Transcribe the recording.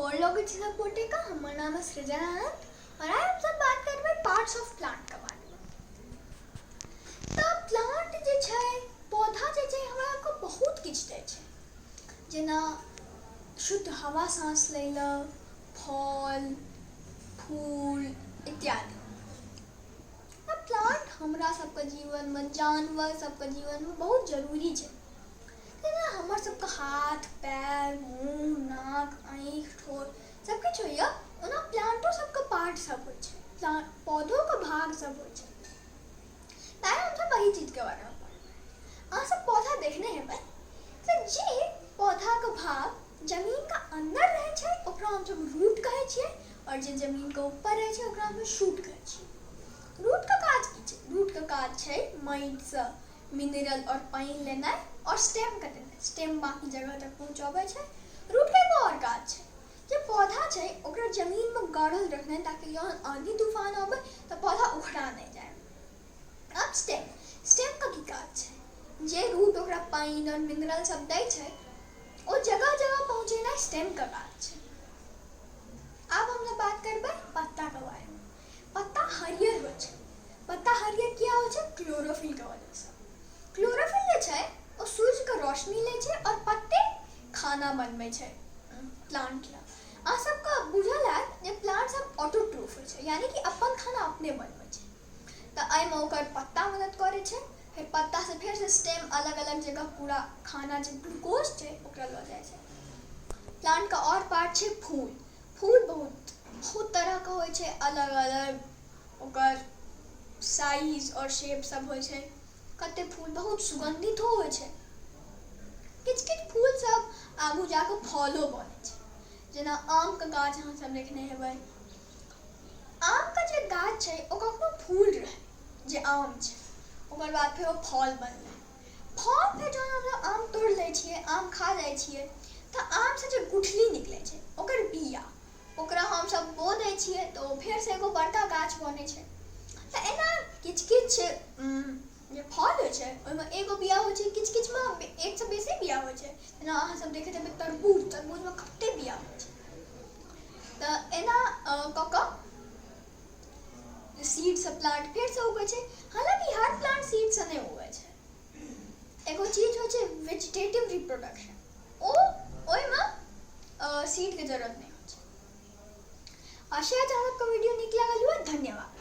गोर लगै छी सब गोटे के। हमर नाम है सृजना आनंद और आइ हमसब बात करबै पार्ट्स ऑफ प्लांट के बारे में। तऽ प्लांट जे छै, पौधा जे छै, हमरा सबके बहुत किछु दै छै, जेना शुद्ध हवा साँस लै लए, फल फूल इत्यादि। प्लांट हमरा सबके जीवनमे, जानवर सबके जीवनमे बहुत जरूरी छै। जेना हमर सबके हाथ पैर मुँह नाक आँखि ठोर सबकिछु होइए, ओना प्लांटो सबके पार्ट सब होइ छै, प्लांट पौधोके भाग सब होइ छै। तऽ आइ हमसब एहि चीजके बारेमे पढ़बै। अहाँ सब पौधा देखने हेबै, तऽ जे पौधाके भाग जमीनके अन्दर रहै छै ओकरा हमसब रूट कहै छियै आओर जे जमीनके ऊपर रहै छै ओकरा हमसब शूट कहै छियै। रूटके काज की छै? रूटके काज छै माटिसँ मिनरल आओर पानि लेनाइ आओर स्टेमके देनाइ। स्टेम बाँकी जगह तक पहुँचबै छै। रूटके एगो आओर काज छै, जे पौधा छै ओकरा जमीनमे गाड़ल रखनाइ, ताकि जहन आँधी तूफान अबै तऽ पौधा उखड़ा नहि जाय। आब स्टेम, स्टेमके की काज छै? जे रूट ओकरा पानि आओर मिनरल सब दै छै, ओ जगह जगह पहुँचेनाइ स्टेमके काज छै। आब हमसब बात करबै पत्ताके बारेमे। पत्ता हरियर होइ छै। पत्ता हरियर किया होइ छै? क्लोरोफिलके वजहसँ। क्लोरोफिल जे छै ओ सूर्यके रोशनी लै छै आओर पत्ते खाना बनबै छै प्लांट लए। अहाँ सबके बुझल हैत जे प्लांट सब ऑटोट्रोफ होइ छै, यानी कि अपन खाना अपने बनबै छै। तऽ एहिमे ओकर पत्ता मदद करै छै। फेर पत्तासँ फेरसँ स्टेम अलग अलग जगह पूरा खाना जे ग्लूकोज छै ओकरा लऽ जाइ छै। प्लांटके आओर पार्ट छै फूल। फूल बहुत बहुत तरहके होइ छै, अलग अलग ओकर साइज आओर शेप सब होइ छै। कते फूल बहुत सुगन्धितो होइ छै। किछु किछु फूल सब आगू जाकऽ फलो बनै छै, जेना आमके गाछ अहाँ सब देखने हेबै। आमके जे गाछ छै ओ कखनो फूल रहै जे आम छै, ओकर बाद फेर ओ फल बनलै। फल फेर जहन हमसब आम तोड़ि लै छियै, आम खा जाइ छियै, तऽ आमसँ जे गुठली निकलै छै ओकर बिया, ओकरा हमसब बो दै छियै तऽ ओ फेरसँ एगो बड़का गाछ बनै छै। तऽ एना किछु किछु जे फल होइ छै ओहिमे एगो बिया होइ छै, किछु किछुमे एकसँ बेसी बिया होइ छै। जेना अहाँ सब देखैत हेबै तरबूज, तरबूजमे कते बिया होइ छै। तऽ एना कऽ कऽ सीडसँ प्लांट फेरसँ उगै छै। हालाँकि हर प्लांट सीडसँ नहि उगै छै। एगो चीज होइ छै वेजिटेटिव रिप्रोडक्शन, ओ ओहिमे सीडके जरूरत नहि होइ छै। आशा है अहाँके वीडियो नीक लागल हुए। धन्यवाद।